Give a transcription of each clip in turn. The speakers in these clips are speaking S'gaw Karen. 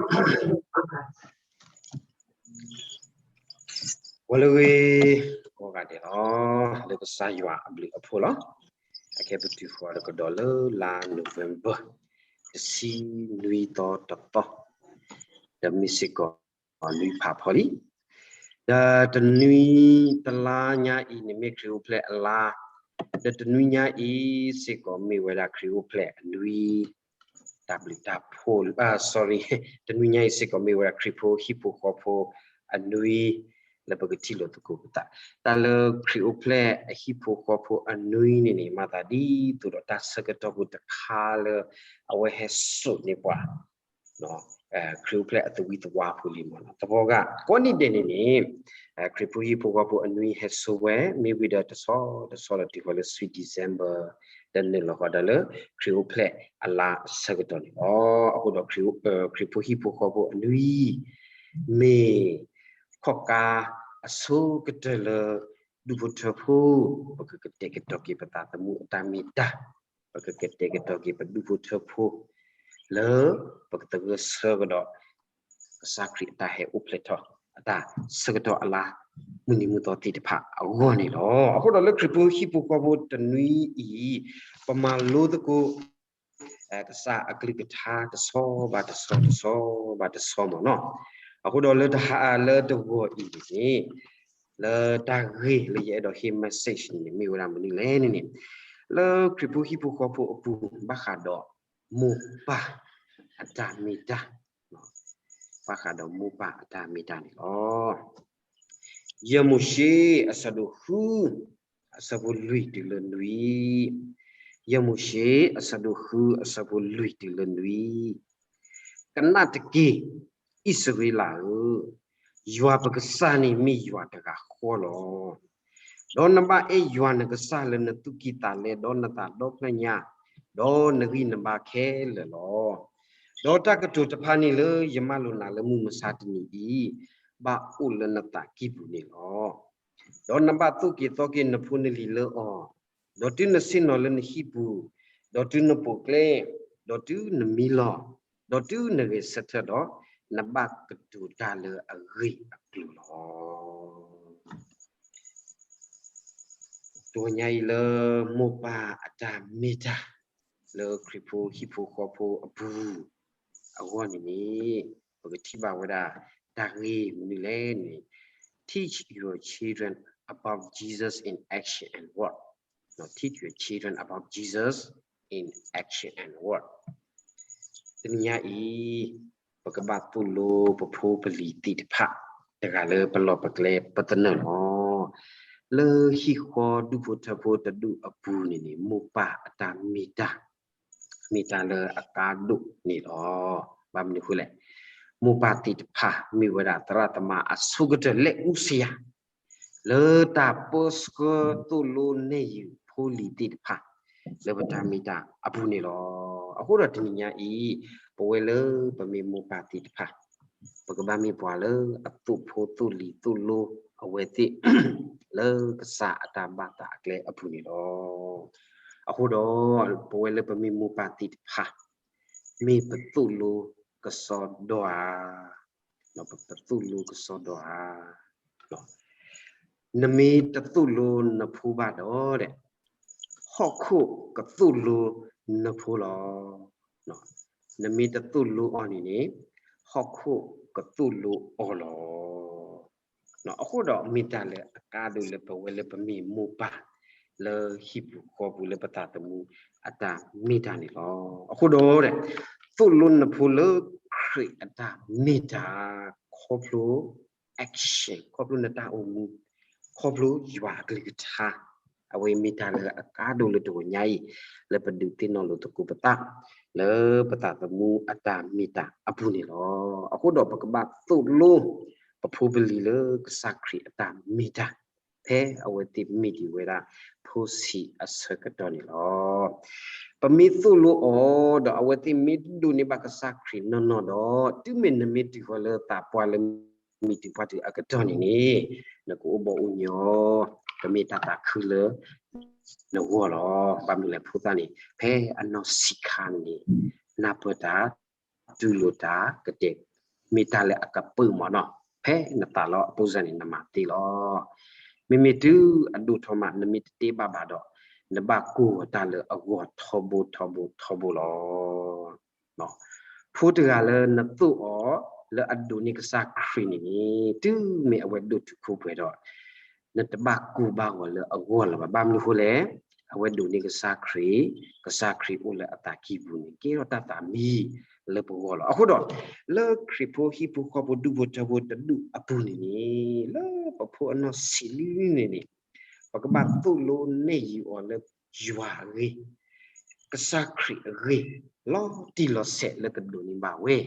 ဂီၤလၢအဂ့ၤ ကိးဂၤဒဲးလီၤ, လၢကစၢ်ယွၤအဘျုးအဖှိၣ်လီၤ. အခဲပတုၤဃီၤတကဒီးလၢလါ November တဆံနွံသီတသီ, ဒီးမ့ၢ်စ့ၢ်ကီးနွံဖးဖီလံ. ဒီးတနွံတလါညါအံၤန့ၣ်မ့ၢ်ခရံာ်အိၣ်ဖျဲၣ်အလါ, ဒီးတနွံညါအံၤစ့ၢ်ကီးမ့ၢ်ဝဲဒၣ်ခရံာ်အိၣ်ဖျဲၣ်အနွံ တၢ်ဘျုးတၢ်ဖှိၣ်, sorry, တနွံညါအံၤစ့ၢ်ကီးမ့ၢ်ဝဲဒၣ်ခရံာ်ဖိဟံၣ်ဖိဃီဖိအနွံ လၢပကထံၣ်လိာ်သကိးပသး. တၢ်လၢခရံာ်အိၣ်ဖျဲၣ်အဟံၣ်ဖိဃီဖိအနွံန့ၣ်န့ၣ် မၤသးဒ်သိးဒီးတၢ်ဆၢကတီၢ်ဖိတခါလၢ အဝဲဟဲစိာ်န့ၢ်ပှၤ ခရံာ်အိၣ်ဖျဲၣ်အသဝံသဝါဖိလံမ့ၢ်နီၤ. သပှၢ်ကီးန့ၣ်ဒဲးန့ၣ်န့ၣ် ခရံာ်ဖိဟံၣ်ဖိဃီဖိအနွံဟဲစိာ်ဝဲ မ့ၢ်ဝံၤဒီးတဆီတဆီဒီးတုၤဃီၤလၢ Sweet December ဒီးနုာ်လီၤဃီဒီးလၢ ခရံာ်အိၣ်ဖျဲၣ်အလါဆၢကတီၢ်န့ၣ်လီၤ. အဃိဒီး ခရံာ်ဖိဟံၣ်ဖိဃီဖိအနွံ မ့ၢ်ခီၣ်ကါအဆိကတၢၢ်လၢ ဒူၣ်ဖိထၢဖိ ပကကတဲာ်ကတီၤက့ၤပသးသမူအတၢ်မ့ၢ်တၢ်, ပကကတဲာ်ကတီၤက့ၤပဒူၣ်ဖိထၢဖိ လၢပကသဂၢၢ်ဆၢကဒီး ကစၢ်ခရံာ်အတၢ်ဟဲအိၣ်ဖျဲၣ်ထီၣ် အတၢ်ဆၢကတီၢ်အလါ မုၢ်နံၤမုၢ်သီသ့ၣ်တဖၣ်အဂီၢ်န့ၣ်လီၤ. အဃိဒီးလၢခရံာ်ဖိဟံၣ်ဖိဃီဖိတနွံအံၤ ပမၤလိသကိး ကစၢ်အကလုၢ်ကထါတဆီဘၣ်တဆီ တဆီဘၣ်တဆီမ့ၢ်နီၤ. အဃိဒီးလၢတဟါလၢတဂီၤအံၤန့ၣ် လၢတၢ်ဂ့ၢ်လၢယအဲၣ်ဒိးဟ့ၣ် message န့ၣ် မ့ၢ်ဝဲဒၣ်မနုၤလဲၣ်န့ၣ်န့ၣ် လၢခရံာ်ဖိဟံၣ်ဖိဃီဖိအပူၤ ဘၣ်ဃးဒီးမိၢ်ပၢ်အတၢ်မ့ၢ်တၢ်, ဘၣ်ဃးဒီးမိၢ်ပၢ်အတၢ်မ့ၢ်တၢ်န့ၣ်လီၤ. ယဲၢ်မိၤၡ့ အဆၢဒိၣ်ဃု အဆၢဖိလွံၢ်တုၤလၢနွံ, ယဲၢ်မိၤၡ့ အဆၢဒိၣ်ဃု အဆၢဖိလွံၢ်တုၤလၢနွံ, ကနၣ်တက့ၢ် အံၣ်စရ့လးဧၢ, ယွၤပကစၢ်န့ၣ်မ့ၢ်ယွၤတဂၤဃီလီၤ. ဒီးနဘၣ်အဲၣ်ယွၤနကစၢ်လၢနသူၣ်ကံၢ်သးလဲ ဒီးနသးဒီဖျၢၣ်ညါ, ဒီးနဂံၢ်နဘါခဲလၢာ်လီၤ. ဒီးတၢ်ကတိၤတဖၣ်န့ၣ်လၢယမၢလိာ်နၤလၢမုၢ်မဆါတနံၤအံၤ ဘၣ်အိၣ်လၢနသးကံၢ်ပူၤန့ၣ်လီၤ. ဒီးနဘၣ်သိၣ်က့ၤသီက့ၤနဖိနလံၤလၢအီၤ, ဒီးတုၤနဆ့ၣ်နီၤလၢနဟံၣ်ပူၤ, ဒီးတုၤနပိာ်ကျဲ, ဒီးတုၤနမံလီၤ, ဒီးတုၤနဂဲၤဆၢထၢၣ်ဒီး နဘၣ်ကတိၤတၢ်လၢအဂ့ၢ်အကျိၤလီၤ. တနံၤညါအံၤလၢမိၢ်ပၢ်အတၢ်မ့ၢ်တၢ် လၢခရံာ်ဖိဟံၣ်ဖိဃီဖိအပူၤ အဂီၢ်န့ၣ်န့ၣ် ပကထံၣ်ဘၣ်ဝဲဒၣ်တၢ်ဂ့ၢ်မနုၤလဲၣ်န့ၣ်, teach your children about Jesus in action and word. Teach your children about Jesus in action and word. တနံၤညါအံၤ ပကဘၣ်သိၣ်လိပဖိပလံၤသ့ၣ်တဖၣ် တဂၤလၢပလီၢ်ပကျဲပသနၢၣ်လီၤ. လၢဟံၣ်ဃီဒူၣ်ဖိထၢဖိတဒူၣ်အပူၤန့ၣ်န့ၣ် မိၢ်ပၢ်အတၢ်မ့ၢ်တၢ် မ့ၢ်တၢ်လၢအကါဒိၣ်န့ၣ်လီၤ. ဘၣ်မနုၤအဃိလဲၣ်, မိၢ်ပၢ်သ့ၣ်တဖၣ် မ့ၢ်ဝဲဒၣ်သရၣ်သမါအဆိကတၢၢ် လက်ဦးဆရာ လၢတၢ်ပၢဆှၢသိၣ်လိနဲၣ်ယုာ်ဖိလံၤသ့ၣ်တဖၣ် လၢပတၢ်မ့ၢ်တၢ်အပူၤန့ၣ်လီၤ. အဃိဒီးတနံၤညါအံၤ ပဝဲလၢပမ့ၢ်မိၢ်ပၢ်သ့ၣ်တဖၣ် ပကဘၣ်မ့ၢ်ပှၤလၢအသိၣ်ဖိသိၣ်လံၤသိၣ်လိအဝဲသ့ၣ် လၢကစၢ်အတၢ်ဘၣ်သးအကျဲအပူၤန့ၣ်လီၤ. အဃိဒီး ပဝဲလၢပမ့ၢ်မိၢ်ပၢ်သ့ၣ်တဖၣ် မ့ၢ်ပသိၣ်လိကစီဒီဧါ, ပသိၣ်လိကစီဒီဧါ. နမ့ၢ်တသိၣ်လိနဖိဘၣ်ဒီး ဟီၣ်ခိၣ်ကသိၣ်လိနဖိလီၤ. နမ့ၢ်တသိၣ်လိအီၤန့ၣ်န့ၣ် ဟီၣ်ခိၣ်ကသိၣ်လိအီၤလီၤ. အဃိဒီးမ့ၢ်တၢ်လၢအကါဒိၣ်လၢပဝဲလၢပမ့ၢ်မိၢ်ပၢ် လၢဟံၣ်ပူၤဃီပူၤလၢပသးသမူအတၢ်မ့ၢ်တၢ်န့ၣ်လီၤ. အဃိဒီး သိၣ်လိနဖိလၢခရံာ်အတၢ်မ့ၢ်တၢ် ခီဖျိ action ခီဖျိနတၢ်အိၣ်မူ ခီဖျိယွၤအကလုၢ်ကထါ အဝဲမ့ၢ်တၢ်လၢအကါဒိၣ်လၢတဂီၤညါအံၤ လၢပဒုးသ့ၣ်နီၣ်လိာ်သကိးပသး လၢပသးသမူအတၢ်မ့ၢ်တၢ်အပူၤန့ၣ်လီၤ. အဃိဒီးပကဘၣ်သိၣ်လိ ပဖိပလံၤလၢကစၢ်ခရံာ်အတၢ်မ့ၢ်တၢ် ဖဲအဝဲသ့ၣ်မ့ၢ်ဒံးဝဲဒၣ် ဖိဆံးအဆၢကတီၢ်န့ၣ်လီၤ. ပမ့ၢ်သိၣ်လိအီၤဒီးအဝဲသ့ၣ်မ့ၢ်ဒိးန့ၢ်ဘၣ်ကစၢ်ခရံာ်နီၢ်နီၢ်ဒီး တုၤမ့ၢ်နမ့ၢ်တုၤဃီၤလၢသးပှၢ်လၢမုၢ်နံၤတုၤဖါတံၢ်အကတီၢ်န့ၣ်န့ၣ် နကအိၣ်ဘီၣ်အိၣ်ညီ ကမ့ၢ်တၢ်သးခုလၢနဂီၢ်လီၤ. ဘၣ်မနုၤလဲၣ်ဖိသၣ်န့ၣ် ဖဲအနီၢ်ဆံးခါန့ၣ် နၢ်ပၢၢ်တၢ် တူၢ်လိာ်တၢ် ကတဲာ် မ့ၢ်တၢ်လၢအကပၢၢ်မးနီၤ, ဖဲနသးလီအပူၤစၢ်န့ၣ် နမၤသ့လီၤ. မ့မ့ၢ်တုၤအဒိၣ်ထီၣ်မး နမ့ၢ်တတဲဘၣ်ဘၣ်ဒီး နဘၣ်ကိၢ်ဂီၤတၢ်လၢအဂီၢ်ထီဘိထီဘိထီဘိလီၤ. ဖိတဂၤလၢနသိၣ်အီၤလၢအဒိးန့ၢ်ကစၢ်ခရံာ်န့ၣ်န့ၣ် တုၤမ့ၢ်အဝဲဒိၣ်တုာ်ခိၣ်ပှဲၤဒီး နတဘၣ်ကိၢ်ဘၣ်ဂီၤလၢအဂီၢ်လၢၤဘၣ်. ဘၣ်မနုၤအဃိလဲၣ်, အဝဲဒိးန့ၢ်ကစၢ်ခရံာ်, ကစၢ်ခရံာ်အိၣ်လၢအသးကံၢ်ပူၤန့ၣ် ကဲထီၣ်တၢ်သးမံလၢပဂီၢ်လီၤ. အဃိဒီး လၢခရံာ်ဖိဟံၣ်ဖိဃီဖိဒူၣ်ဖိထၢဖိတဒူၣ်အပူၤန့ၣ်န့ၣ် လၢပဖိအနီၢ်ဆံးလံန့ၣ်န့ၣ် ပကဘၣ်သိၣ်လိနဲၣ်ယုာ်အီၤလၢယွၤအဂ့ၢ်, ကစၢ်ခရံာ်အဂ့ၢ် လီၤတံၢ်လီၤဆဲးလၢကဒိးန့ၢ်ဘၣ်ဝဲ.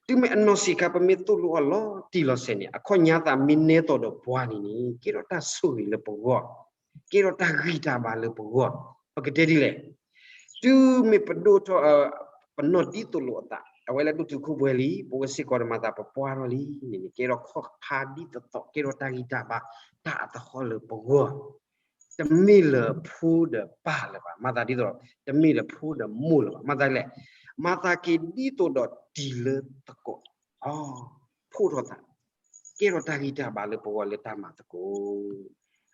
တုၤမ့ၢ်အနီၢ်ဆံးခါ ပမ့ၢ်သိၣ်လိအီၤလီၤတံၢ်လီၤဆဲးန့ၣ် အခီၣ်ညါသးမ့ၢ်နဲသိးဒီးပှၤန့ၣ်န့ၣ် ကဲထီၣ်တၢ်ဆိၣ်ဂ့ၤလၢပဂီၢ်, ကဲထီၣ်တၢ်ဂံၢ်တၢ်ဘါလၢပဂီၢ်. ပကတဲဒ်လဲၣ်, တုၤမ့ၢ်ပဒိၣ်ထီၣ် ပနီၢ်ဒ်သိးလိာ်အသး အဝဲလၢဒိၣ်တုာ်ခိၣ်ပှဲၤလံ, ပဝဲစ့ၢ်ကီးဒီးမၤသးပပှၢ်ထီၣ်လံန့ၣ်န့ၣ် ကဲထီၣ်ခီၣ်ခါဒ်သိးသိး ကဲထီၣ်တၢ်ဂံၢ်တၢ်ဘါ တၢ်အသဟီၣ်လၢပဂီၢ် တမ့ၢ်လၢဖိဒီးပၢ်လၢၤဘၣ်. မၤသးဒ်သိး တမ့ၢ်လၢဖိဒီးမိၢ်လၢၤဘၣ်. မၤသးလဲၣ်, မၤသးက့ၤဒ်သိးဒီးတံၤလၢသကိး, ဖှိၣ်ထီၣ်သး, ကဲထီၣ်တၢ်ဂံၢ်တၢ်ဘါလၢပဂီၢ်လၢတၢ်မၤသကိး.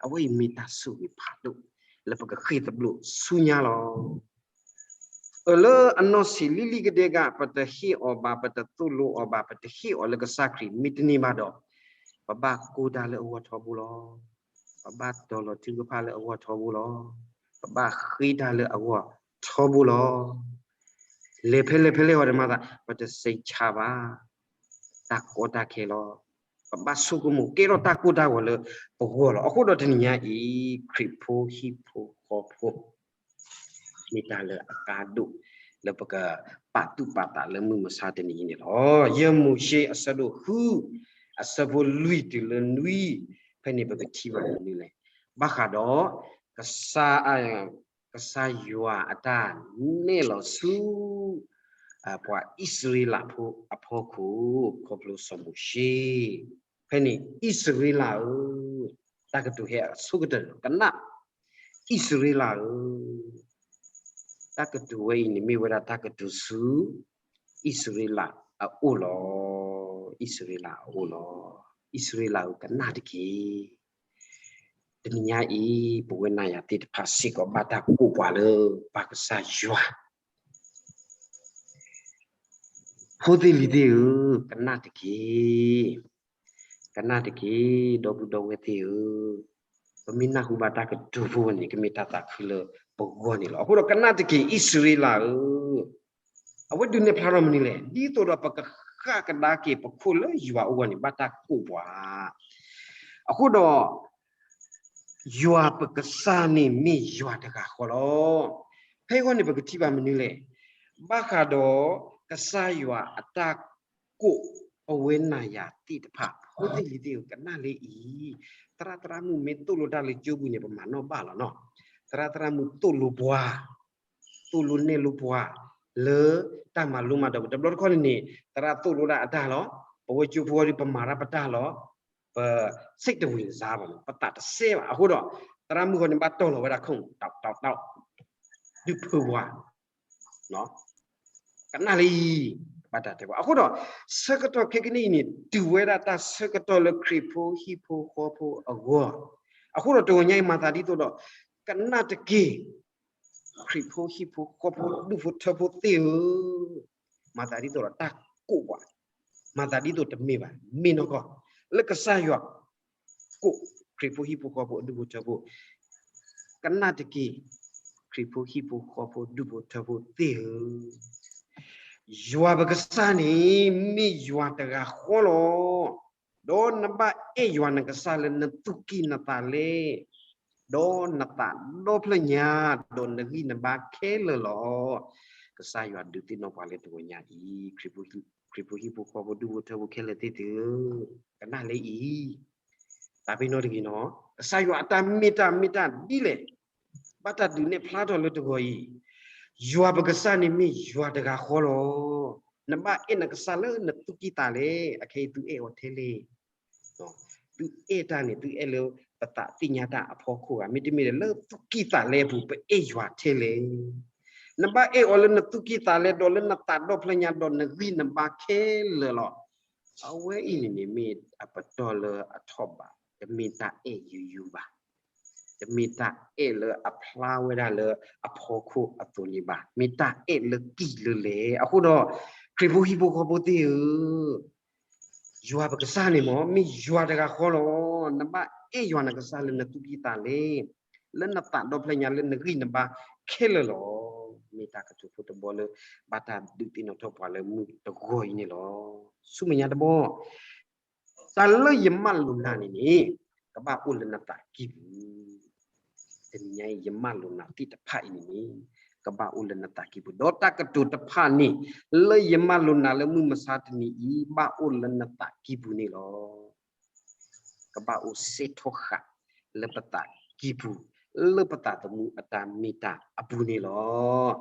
အဝဲအံၤမ့ၢ်တၢ်ဆိၣ်ဂ့ၤဖးဒိၣ် လၢပကဃ့ၢ်သဘျိးဆူညါလီၤ. အၢ လၢအနီၢ်ဆံးလံလံကဒဲက ပတဟ့ၣ်အီၤဘၣ်, ပတသိၣ်လိအီၤဘၣ်, ပတဟ့ၣ်အီၤလၢကစၢ်ခရံာ် မ့တမ့ၢ်ဘၣ်ဒီး ပဘၣ်ကိၢ်တၢ်လၢအဂီၢ်ထီဘိလီၤ. ပဘၣ်တီၤလီၤထုကဖၣ်လၢအဂီၢ်ထီဘိလီၤ. ပဘၣ်ဃ့တၢ်လၢအဂီၢ်ထီဘိလီၤ. လဲၤဖဲလဲၣ်ဖဲလဲၣ်ဂီၤဒီးမၤသး ပတစဲးဆါဘၣ် တၢ်ကီတၢ်ခဲလီၤ. ပဘၣ်ဆိကမိၣ်ကဲထီၣ်တၢ်ကိၢ်တၢ်ဂီၤလၢပဂီၢ်လီၤ. အဃိဒီးတနံၤညါအံၤ ခရံာ်ဖိဟံၣ်ဖိဃီဖိ မ့ၢ်တၢ်လၢအကါဒိၣ် လၢပကပာ်သူၣ်ပာ်သးလၢမုၢ်မဆါတနံၤအံၤန့ၣ်လီၤ. ယဲၢ်မိၤၡ့အဆၢဒိၣ်ဃု အဆၢဖိလွံၢ်တုၤလၢနွံ ဖဲန့ၣ်ပကထံၣ်ဘၣ်မနုၤလဲၣ်. ဘၣ်ဃးဒီး ကစၢ် ကစၢ်ယွၤအတၢ်နဲၣ်လီၤဆူ ပှၤအံၣ်စရ့လးဖိအဖီခိၣ် ခီဖျိစီၤမိၤၡ့. ဖဲန့ၣ် အံၣ်စရ့လးဧၢ, တၢ်ကတိၤဟဲအဆိကတၢၢ်န့ၣ် ကနၣ်, အံၣ်စရ့လးဧၢ, တၢ်ကတိၤဝဲအံၤန့ၣ်မ့ၢ်ဝဲဒၣ်တၢ်ကတိၤဆူ အံၣ်စရ့လးအအိၣ်လီၤ. အံၣ်စရ့လးအအိၣ်လီၤ. အံၣ်စရ့လးဧၢ ကနၣ်တက့ၢ်. တနံၤညါအံၤ ပဝဲနၤယၤသ့ၣ်တဖၣ်စ့ၢ်ကီး ဘၣ်တၢ်ကိးပှၤလၢ ပၢ်ကစၢ်ယွၤ ဖိသ့ၣ်လံၤသ့ၣ်ဧၢ, ကနၣ်တက့ၢ်. ကနၣ်တက့ၢ် ဒီပုၢ်ဒီဝဲၢ်သ့ၣ်ဧၢ, ပမ့ၢ်နၢ်ဟူဘၣ်တၢ်ကတိၤဖိန့ၣ် ကမ့ၢ်တၢ်သးခုလၢပဂီၢ်န့ၣ်လီၤ. အဃိဒီးကနၣ်တက့ၢ် အံၣ်စရ့လးဧၢ, အဝဲဒုးနဲၣ်ဖျါထီၣ်မနုၤလဲၣ်, ဒ်သိးဒီးပကဃၣ်ကဒါက့ၤပခိၣ်လၢယွၤအအိၣ်အဂီၢ်န့ၣ် ဘၣ်တၢ်ကိးပှၤ. အဃိဒီး ယွၤပကစၢ်န့ၣ်မ့ၢ်ယွၤတဂၤဃီလီၤ. ဖဲအဂီၢ်န့ၣ် ပကထံၣ်ဘၣ်မနုၤလဲၣ်, ဘၣ်ဃးဒီးကစၢ်ယွၤအတၢ်ကိးပဝဲနၤယၤသ့ၣ်တဖၣ် ဖိသ့ၣ်လံၤသ့ၣ်ဧၢ ကနၣ်လၢအံၤ, သရၣ်သရၣ်မုၣ်မ့ၢ်သိၣ်လိတၢ်လၢကၠိပူၤန့ၣ် ပမၤနီၣ်ဘၣ်လီၤနီၤ. သရၣ်သရၣ်မုၣ်သိၣ်လိပှၤ သိၣ်လိနဲၣ်လိပှၤ လၢတၢ်မၤလိမၤဒိးပူၤ တဘျီတခီၣ်န့ၣ်န့ၣ် သရၣ်သိၣ်လိဒၣ်အတၢ်လီၤ. ပဝဲကၠိဖိအံၤ ပမၤတၢ်ပတၢ်လီၤ. ပစိတ်တဝင်စားဘၣ်, ပသးတစဲဘၣ်. အဃိဒီး သရၣ်မုၣ်ဃီန့ၣ် ဘၣ်တီၢ်လီၤဝဲဒၣ်ခိၣ် တီတီတီ ဒုးဖုပှၤ ကနၣ်လၢအံၤ ဘၣ်တၢ်တဲပှၤ. အဃိဒီး ဆၢကတီၢ်ခဲကနံၣ်အံၤန့ၣ် တုၤဝဲဒၣ်တၢ်ဆၢကတီၢ်လၢခရံာ်ဖိဟံၣ်ဖိဃီဖိအဂီၢ်. အဃိဒီးတဂီၤညါအံၤ မၤသးဒ်သိးဒီး ကနၣ်တက့ၢ် ခရံာ်ဖိဟံၣ်ဖိဃီဖိဒူၣ်ဖိထၢဖိသ့ၣ်ဧၢ, မၤသးဒ်သိးဒီးတၢ်ကိးပှၤ, မၤသးဒ်သိးတမ့ၢ်ဘၣ်, မ့ၢ်နီၢ်ကီၢ် လၢကစၢ်ယွၤကိး ခရံာ်ဖိဟံၣ်ဖိဃီဖိဒူၣ်ဖိထၢဖိ, ကနၣ်တက့ၢ် ခရံာ်ဖိဟံၣ်ဖိဃီဖိဒူၣ်ဖိထၢဖိသ့ၣ်ဧၢ, ယွၤပကစၢ်န့ၣ် မ့ၢ်ယွၤတဂၤဃီလီၤ. ဒီးနဘၣ်အဲၣ်ယွၤနကစၢ်လၢနသူၣ်ကံၢ်နသးလဲ, ဒီးနသးဒီဖျၢၣ်ညါ, ဒီးနဂံၢ်နဘါခဲလၢာ်လီၤ. ကစၢ်ယွၤဒုးသ့ၣ်နီၣ်ပှၤလၢတဂီၤညါအံၤ, ခရံာ်ဖိဟံၣ်ဖိဃီဖိဒူၣ်ဖိထၢဖိခဲလၢာ်သ့ၣ်ဧၢ, ကနၣ်လၢအံၤ သးပ့ၤနီၣ်တဂ့ၤနီၤ, ကစၢ်ယွၤအတၢ်မ့ၢ်တၢ်မ့ၢ်တၢ်ဒ်လဲၣ်, ဘၣ်တၢ်ဒုးနဲၣ်ဖျါထီၣ်လၢတဂီၤအံၤ, ယွၤပကစၢ်န့ၣ်မ့ၢ်ယွၤတဂၤဃီလီၤ. နဘၣ်အဲၣ်နကစၢ်လၢနသူၣ်ကံၢ်သးလဲ, အခဲအံၤသုအဲၣ်အီၤထဲလဲၣ်. သုအဲၣ်တၢ်န့ၣ် သုအဲၣ်လၢပသးသ့ၣ်ညါတၢ်အဖီခိၣ်ဧါ, မ့တမ့ၢ်ဒီးလၢသူၣ်ကံၢ်သးလဲအပူၤ ပအဲၣ်ယွၤထဲလဲၣ်. နဘၣ်အဲၣ်အီၤလၢနသူၣ်ကံၢ်သးလဲ ဒီးလၢနသးဒီဖျၢၣ်ညါ ဒီးနဂံၢ်နဘါခဲလၢာ်လီၤ. အဝဲအံၤန့ၣ်န့ၣ် မ့ၢ်အပတီၢ်လၢအထီၣ်ဘး, တမ့ၢ်တၢ်အဲၣ်ယိယိဘၣ်, တမ့ၢ်တၢ်အဲၣ်လၢအဖျါဝဲဒၣ်လၢအဖီခိၣ်အသိးန့ၣ်ဘၣ်, မ့ၢ်တၢ်အဲၣ်လၢကံၢ်လၢလဲၣ်. အဃိဒီး ခရံာ်ဖိဟံၣ်ဖိဃီဖိသ့ၣ်ဧၢ, ယွၤပကစၢ်န့ၣ်မ့ၢ် မ့ၢ်ယွၤတဂၤဃီလီၤ. နဘၣ်အဲၣ်ယွၤနကစၢ်လၢနသူၣ်ကံၢ်သးလဲ, လၢနသးဒီဖျၢၣ်ညါ လၢနဂံၢ်နဘါခဲလၢာ်လီၤ. မ့ၢ်တၢ်ကတိၤဖိတဘီလၢ ဘၣ်တၢ်ဒုးသ့ၣ်နီၣ်ထီၣ်ပှၤလၢမုၢ်တဂီၤအံၤန့ၣ်လီၤ. ဆူမဲာ်ညါတဘီ တၢ်လၢယမၢလိာ်နၤန့ၣ်န့ၣ် ကဘၣ်အိၣ်လၢနသးကံၢ်ပူၤ. တနံၤညါအံၤ ယမၢလိာ်နၤသ့ၣ်တဖၣ်အံၤန့ၣ်န့ၣ် ကဘၣ်အိၣ်လၢနသးကံၢ်ပူၤ, ဒီးတၢ်ကတိၤတဖၣ်န့ၣ် လၢယမၢလိာ်နၤလၢမုၢ်မဆါတနံၤအံၤ ဘၣ်အိၣ်လၢနသးကံၢ်ပူၤန့ၣ်လီၤ. ကဘၣ်အိၣ်စ့ၢ်ထီဃာ်လၢပသးကံၢ်ပူၤ, လၢပသးသမူအတၢ်မ့ၢ်တၢ်အပူၤန့ၣ်လီၤ.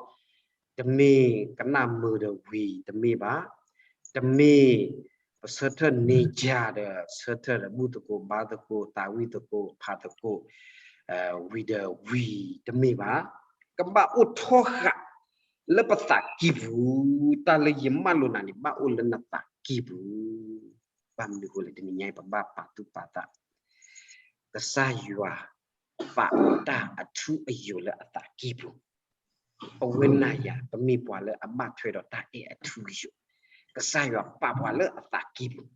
တမ့ၢ်ကနၣ်မုာ်ဒီးဝံၤတမ့ၢ်ဘၣ်, တမ့ၢ်ပဆၢထၢၣ်န့ၢ်ကါဒီး ဆၢထၢၣ်ဒီးဘူၣ်သကိးဘါသကိး သးဝံၣ်သကိးဖးသကိး ဝံၤဒီးဝံၤတမ့ၢ်ဘၣ်. ကဘၣ်အိၣ်ထီဃာ်လၢပသးကံၢ်ပူၤ, တၢ်လၢယမၢလိာ်နၤန့ၣ် ဘၣ်အိၣ်လၢနသးကံၢ်ပူၤ. ဘၣ်မနုၤအဃိလဲၣ်, တနံၤညါအံၤ ပဘၣ်ပာ်သူၣ်ပာ်သး ကစၢ်ယွၤပာ်တၢ်အထူအယိာ်လၢအသးကံၢ်ပူၤ, ပဝဲနၤယၤ ပမ့ၢ်ပှၤလၢအဘၣ်ထွဲဒီးတၢ်အဲၣ်အထူအယိာ်, ကစၢ်ယွၤပာ်ပှၤလၢအသးကံၢ်ပူၤ.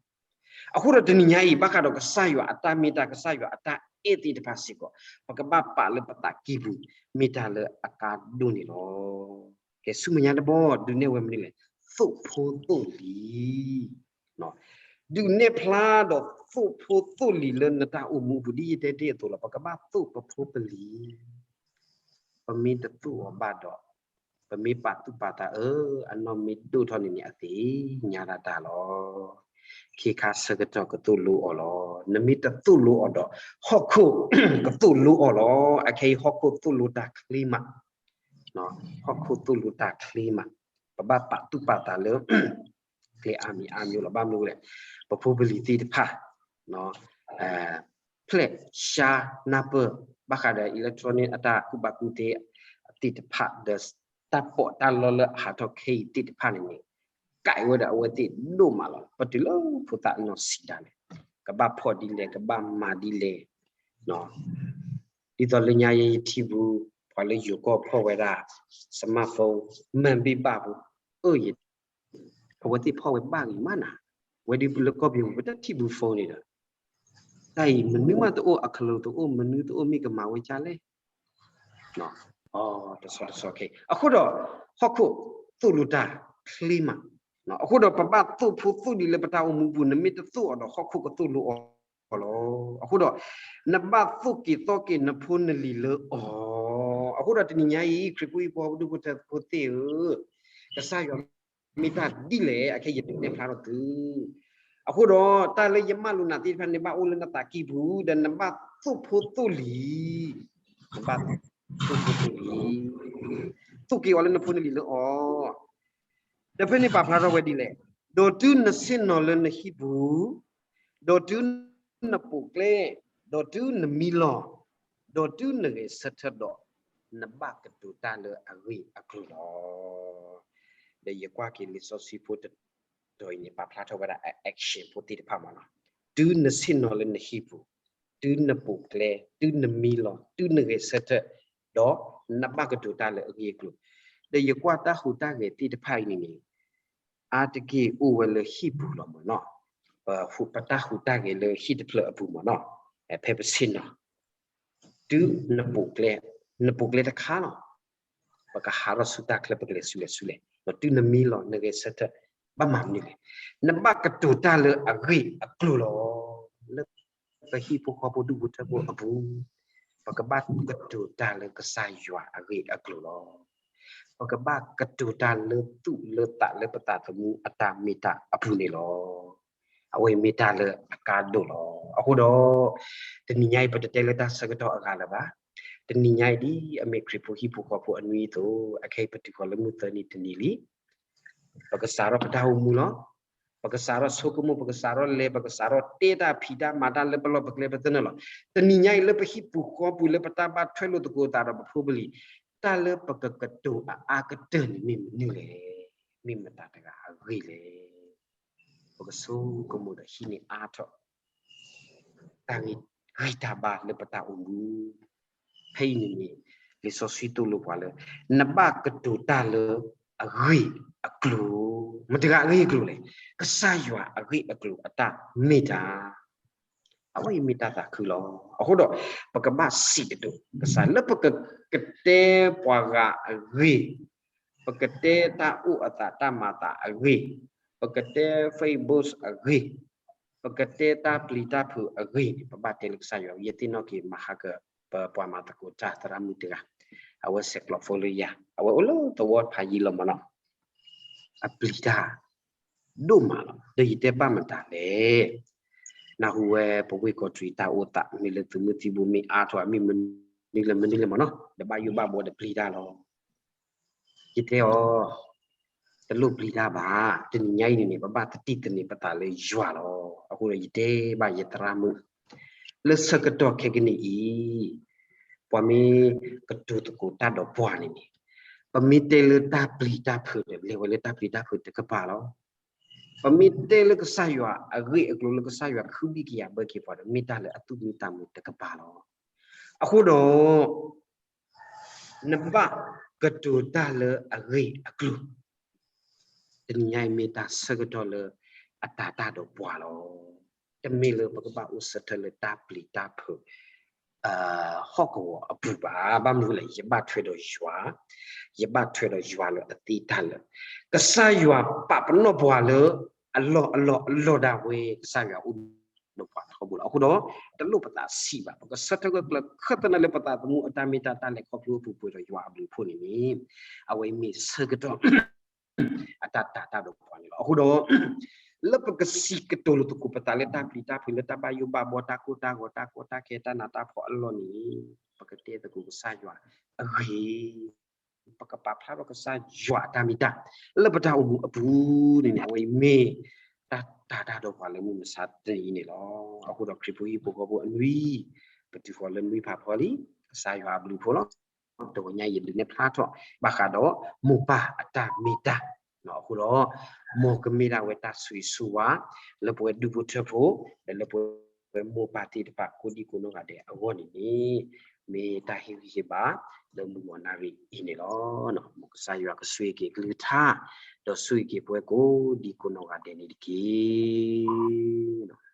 အဃိဒီးတနံၤညါအံၤ ဘၣ်ဃးဒီးကစၢ်ယွၤအတၢ်မ့ၢ်တၢ် ကစၢ်ယွၤအတၢ်အဲၣ်သ့ၣ်တဖၣ်စ့ၢ်ကီး ပကဘၣ်ပာ်လၢပသးကံၢ်ပူၤ မ့ၢ်တၢ်လၢအကါဒိၣ်န့ၣ်လီၤ. ကဲ ဆူမဲာ်ညါတဘီ ဒုးနဲၣ်ဝဲမနုၤလဲၣ်, သိၣ်ဖိသိၣ်လံၤ ဒုးနဲၣ်ဖျါဒီးသိၣ်ဖိသိၣ်လံၤလၢနတၢ်အိၣ်မူအပူၤ ဒ်ယတဲတ့ၢ်အသိးလီၤ. ပကဘၣ်သိၣ်ပဖိပလံၤ, ပမ့ၢ်တသိၣ်အီၤဘၣ်ဒီး ပမ့ၢ်ပာ်သူၣ်ပာ်သးအၢ အနီၢ်မ့ၢ်ဒိၣ်ထီၣ်န့ၣ်န့ၣ် အသ့ၣ်ညါဒၣ်တၢ်လီၤ. ခ့ခါဆၢကတီၢ်ကသိၣ်လိအီၤလီၤ. နမ့ၢ်တသိၣ်လိအီၤဒီး ဟီၣ်ခိၣ်ကသိၣ်လိအီၤလီၤ. အခဲအံၤဟီၣ်ခိၣ်သိၣ်လိတၢ်ချ့မး ဟီၣ်ခိၣ်သိၣ်လိတၢ်ချ့မး, ပဘၣ်ပာ်သူၣ်ပာ်သးလၢ ကျဲအါမံၤအါမံၤလီၤ. ဘၣ်မနုၤလဲၣ်, ပဖိပလံၤသ့ၣ်တဖၣ် ဖျဲးရှါနၢ်ပၢၢ် ဘၣ်ဃးဒီး electronic အတၢ်ကူၣ်ဘၣ်ကူၣ်သ့သ့ၣ်တဖၣ် ဒီးတၢ်ပီးတၢ်လီလၢအဟးထီၣ်ခဲအံၤသ့ၣ်တဖၣ်န့ၣ်န့ၣ် ကဲဝဲဒီးအဝဲသ့ၣ်ဒိၣ်မးလီၤ. ပတုၤလၢဖိသၣ်အနီၢ်ဆံးဒၣ်လဲာ် ကဘၣ်ဖီၣ်ဒ်လဲၣ် ကဘၣ်မၤဒ်လဲၣ် ဒ်သိးလၢညါယဲယထံၣ်ပူၤ ပှၤလၢယိၤကီၢ်ဖီၣ်ဝဲဒၣ် smartphone မၤဘ့ၣ်ဘၣ်ပူၤ အၢယ အဝဲသ့ၣ်ဖီၣ်ဝဲဘၣ်ဂ့ၤမးနၤ, ဝဲဒ်လၢကီၢ်ပယီၤပတထံၣ်ပူၤ phone န့ၣ်ဒီး တၢ်အံၤမနုၤမးတအိၣ် အကလုာ်တအိၣ် မနုၤတအိၣ် မ့ၢ်ကမၤဝဲဒ်လဲၣ် တဆီတဆီခဲ အဃိဒီး ဟီၣ်ခိၣ်သိၣ်လိတၢ်ချ့မး, အဃိဒီးပဘၣ်သိၣ်ဖိသိၣ်လံၤလၢပတၢ်အိၣ်မူပူၤ နမ့ၢ်တသိၣ်အီၤဒီးဟီၣ်ခိၣ်ကသိၣ်လိအီၤလီၤ. အဃိဒီး နဘၣ်သိၣ်က့ၤသီက့ၤနဖိနလံၤလၢအီၤ, အဃိဒီးတနံၤညါအံၤ ခရံာ်ဖိဟံၣ်ဖိဃီဖိဒူၣ်ဖိထၢဖိသ့ၣ်ဧၢ, ကစၢ်ယွၤမ့ၢ်တၢ်ဒ်လဲၣ် အခဲအံၤယဒုးနဲၣ်ဖျါထီၣ်သု အဃိဒီး တၢ်လၢယမၢလိာ်နၤသ့ၣ်တဖၣ်န့ၣ် ဘၣ်အိၣ်လၢနသးကံၢ်ပူၤ ဒီးနဘၣ်သိၣ်ဖိသိၣ်လံၤ, နဘၣ်သိၣ်ဖိသိၣ်လံၤ, သိၣ်က့ၤအီၤလၢနဖိနလံၤလၢအီၤ, ဒီးဖဲန့ၣ်ပာ်ဖျါထီၣ်ဝဲဒ်လဲၣ်, ဒီးတုၤနဆ့ၣ်နီၤလၢနဟံၣ်ပူၤ, ဒီးတုၤနပိာ်ကျဲ, ဒီးတုၤနမံလီၤ, ဒီးတုၤနဂဲၤဆၢထၢၣ်ဒီး, နဘၣ်ကတိၤတၢ်လၢအဂ့ၢ်အကျိၤလီၤ. ဒီးယကွၢ်က့ၤလံာ်စီဆှံဖိတတီၤအံၤန့ၣ် ပာ်ဖျါထီၣ်ဝဲဒၣ် action ဖိသ့ၣ်တဖၣ်မးလီၤ. တုၤနဆ့ၣ်နီၤလၢနဟံၣ်ပူၤ, တုၤနပိာ်ကျဲ, တုၤနမံလီၤ, တုၤနဂဲၤဆၢထၢၣ်, ဒီးနဘၣ်ကတိၤတၢ်လၢအဂ့ၢ်အကျိၤ, ဒီးယကွၢ်တၢ်ဟူးတၢ်ဂဲၤသ့ၣ်တဖၣ်အံၤန့ၣ်န့ၣ် အါတက့ၢ်အိၣ်ဝဲလၢဟံၣ်ပူၤလီၤမးနီၤ, ပတၢ်ဟူးတၢ်ဂဲၤလၢဟံၣ်တဖျၢၣ်အပူၤမးနီၤ, ဖဲပဆ့ၣ်နီၤ, တုၤနပိာ်ကျဲ, နပိာ်ကျဲတခါလီၤ, ပကဟးထီၣ်ဆူတၢ်ချၢပကလဲၤဆူလဲၣ်ဆူလဲၣ်, ဒီးတုၤနမံလီၤ နဂဲၤဆၢထၢၣ်, ဘၣ်မၤမနုၤလဲၣ်, နဘၣ်ကတိၤတၢ်လၢအဂ့ၢ်အကျိၤလီၤ. လၢပဟံၣ်ဖိဃီဖိဒူၣ်ဖိထၢဖိအပူၤ, ပကဘၣ်ကတိၤတၢ်လၢကစၢ်ယွၤအဂ့ၢ်အကျိၤလီၤ. ပကဘၣ်ကတိၤတၢ်လၢသူၣ်လၢသးလၢပသးသမူအတၢ်မ့ၢ်တၢ်အပူၤန့ၣ်လီၤ. အဝဲအံၤမ့ၢ်တၢ်လၢအကါဒိၣ်လီၤ. အဃိဒီး တနံၤညါအံၤ ပတတဲလၢတၢ်ဆၢကတီၢ်အဂၤလၢၤဘၣ်. တနံၤညါအံၤဒ်အမ့ၢ်ခရံာ်ဖိဟံၣ်ဖိဃီဖိအနွံအသိး, အခဲအံၤပတုၤဃီၤလၢမုၢ်သၢနံၤတနံၤလံ ပကစးထီၣ်ပတၢ်အိၣ်မူလီၤ. ပကစးထီၣ်ဆိကမိၣ်, ပကစးထီၣ်လဲၤ, ပကစးထီၣ်တဲတၢ်ဖံးတၢ်မၤတၢ်လၢပလီၢ်ပကျဲပသနၢၣ်လီၤ. တနံၤညါအံၤလၢပဟံၣ်ပူၤဃီပူၤလၢပတၢ်ဘၣ်ထွဲလိာ်သကိးသးဒီးပဖိပလံၤ, တၢ်လၢပကကတိၤအအါကတၢၢ်န့ၣ်မ့ၢ်မနုၤလဲၣ်. မ့ၢ်မတၤတဂၤအဂ့ၢ်လဲၣ်. ကဆိကမိၣ်ဒီးဟံးန့ၢ်အါထီၣ် တၢ်ဂံၢ်တၢ်ဘါလၢပတၢ်အိၣ်မူ. ဖဲအံၤန့ၣ်န့ၣ် လံာ်စီဆှံသိၣ်လိပှၤလၢ နဘၣ်ကတိၤတၢ်လၢအဂ့ၢ်အကျိၤ, မတၤတဂၤအဂ့ၢ်အကျိၤလဲၣ်, ကစၢ်ယွၤအဂ့ၢ်အကျိၤအတၢ်မ့ၢ်တၢ် အဝဲအံၤမ့ၢ်တၢ်သးခုလီၤ. အဃိဒီး ပကဘၣ်စံးကတိၤကစၢ် လၢပကကတဲပှၤဂၤအဂ့ၢ်, ပကတဲတၢ်အိၣ်အသးတၢ်မၤသးအဂ့ၢ်, ပကတဲ Facebook အဂ့ၢ်, ပကတဲတၢ်ပျံၤတၢ်ဖုးအဂ့ၢ်န့ၣ် ပဘၣ်တဲလၢကစၢ်ယွၤ, ယသ့ၣ်နီၣ်က့ၤ မဟါက ပပှၤမၤသကိးတၢ်သရၣ်မုၣ်တဂၤ, အဝဲဆဲးကျိး phone လၢယၤ, အဝဲအိၣ်လၢသဝီဖးယံၤလီၤမးနီၤ, အပျံၤတၢ် ဒိၣ်မးလီၤ. ဒီးယတဲဘၣ်မတၤလဲၣ်, နၢ်ဟူဝဲပဝ့ၢ်ကီးတရံးတၢ်အိၣ်သး မ့ၢ်လၢသုးမုၢ်သံၣ်ဘိမ့ၢ်အါထီၣ် မ့ၢ်မနုၤလဲၣ်မနုၤလဲၣ်မးနီၤ, ဒီးဘၣ်ယိၣ်ဘၣ်ဘှီဒီးပျံၤတၢ်လီၤ. ယတဲအီၤ, တလိၣ်ပျံၤတၢ်ဘၣ်, တနံၤညါအံၤန့ၣ်န့ၣ် ပဘၣ်တတံၢ်သန့ၤပသးလၢယွၤလီၤ. အဃိဒီးယတဲဘၣ်ယသရၣ်မုၣ်, လၢဆၢကတီၢ်ခဲကနံၣ်အံၤ ပှၤမ့ၢ်ကတိၤသကိးတၢ်ဒီးပှၤန့ၣ်န့ၣ်, ပမ့ၢ်တဲလၢတၢ်ပျံၤတၢ်ဖုးဒီး လဲၤဝဲလၢတၢ်ပျံၤတၢ်ဖုးတကပၤလီၤ. ပမ့ၢ်တဲလၢကစၢ်ယွၤအဂ့ၢ်အကျိၤ လၢကစၢ်ယွၤကဟုဘံၣ်ကယာ်ဘၢက့ၤပှၤဒီး မ့ၢ်တၢ်လၢအသူၣ်မံသးမုာ်တကပၤလီၤ. အဃိဒီး နဘၣ်ကတိၤတၢ်လၢအဂ့ၢ်အကျိၤ, တနံၤညါအံၤမ့ၢ်တၢ်ဆၢကတီၢ်လၢ အတၤတၢ်ဒီးပှၤလီၤ. တမ့ၢ်လၢပကဘၣ်အိၣ်ဆၢထၢၣ်လၢတၢ်ပျံၤတၢ်ဖုး ဟီၣ်ကဝီၤအပူၤဘၣ်. ဘၣ်မနုၤလဲၣ်, ယဘၣ်ထွဲဒီးယွၤ, ယဘၣ်ထွဲဒီးယွၤလၢအသ့တၢ်လၢာ်, ကစၢ်ယွၤပာ်ပနီၣ်ပှၤလၢ အလီၢ်အလီၢ်အလီၢ်ဒၣ်ဝဲ ကစၢ်ယွၤအိၣ်ဒီးပှၤထီဘိလီၤ. အဃိဒီး တလိၣ်ပသးဆံးဘၣ်, ပကဆၢထၢၣ်ဂၢၢ်ကျၢၤခၢၣ်သနၢၣ်လၢပသးသမူအတၢ်မ့ၢ်တၢ်တီလၢခီဖျိအပူၤပှဲၤဒီးယွၤအဘျုးအဖှိၣ်န့ၣ်န့ၣ်, အဝဲအံၤမ့ၢ်ဆၢကတီၢ် အတၢ်တၤတၢ်ဒီးပှၤန့ၣ်လီၤ. အဃိဒီး လၢပကစံးကတိၤလိာ်သကိးပသးလၢတၢ်ပျံၤတၢ်ဖုး လၢတၢ်ဘၣ်ယိၣ်ဘၣ်ဘှီ တၢ်ကိၢ်တၢ်ဂီၤ တၢ်ကီတၢ်ခဲ တၢ်နးတၢ်ဖှီၣ်အလီၢ်န့ၣ်, ပကတဲသကိးကစၢ်ယွၤအဂ့ၢ်, ပကပာ်ဖျါထီၣ်ကစၢ်ယွၤအတၢ်မ့ၢ်တၢ် လၢပတၢ်အိၣ်မူအပူၤန့ၣ်န့ၣ်, အဝဲအံၤမ့ၢ်တၢ်တၤတၢ်ဒီးပှၤလၢမုၢ်မဆါတနံၤအံၤန့ၣ်လီၤ. အဃိဒီးခရံာ်ဖိဟံၣ်ဖိဃီဖိအနွံ, ပတုၤဃီၤလၢနွံဖးဖီလံ, ကစၢ်ယွၤအဘျုးအဖှိၣ်လီၤ. တဂီၤညါအံၤဒုးနဲၣ်ဖျါထီၣ် ဘၣ်ဃးဒီးမိၢ်ပၢ်အတၢ်မ့ၢ်တၢ်, အဃိဒီး မ်ကမ့ၢ်ဒၣ်ဝဲတၢ်ဆိၣ်ဂ့ၤဆိၣ်ဝါ လၢပဝဲဒူၣ်ဖိထၢဖိ ဒီးလၢပဝဲမိၢ်ပၢ်သ့ၣ်တဖၣ်ကိးဒံကိးနီၢ်ဂၤဒဲးအဂီၢ်န့ၣ်န့ၣ်, မ့ၢ်တၢ်ဟ့ၣ်ဂံၢ်ဟ့ၣ်ဘါလၢမုၢ်ဂီၤနၣ်ရံၣ်အံၤန့ၣ်လီၤ. မ်ကစၢ်ယွၤကဆိၣ်ဂ့ၤက့ၤအကလုၢ်ကထါ, ဒီးဆိၣ်ဂ့ၤက့ၤပဝဲကိးဒံကိးနီၢ်ဂၤဒဲးန့ၣ်တက့ၢ်.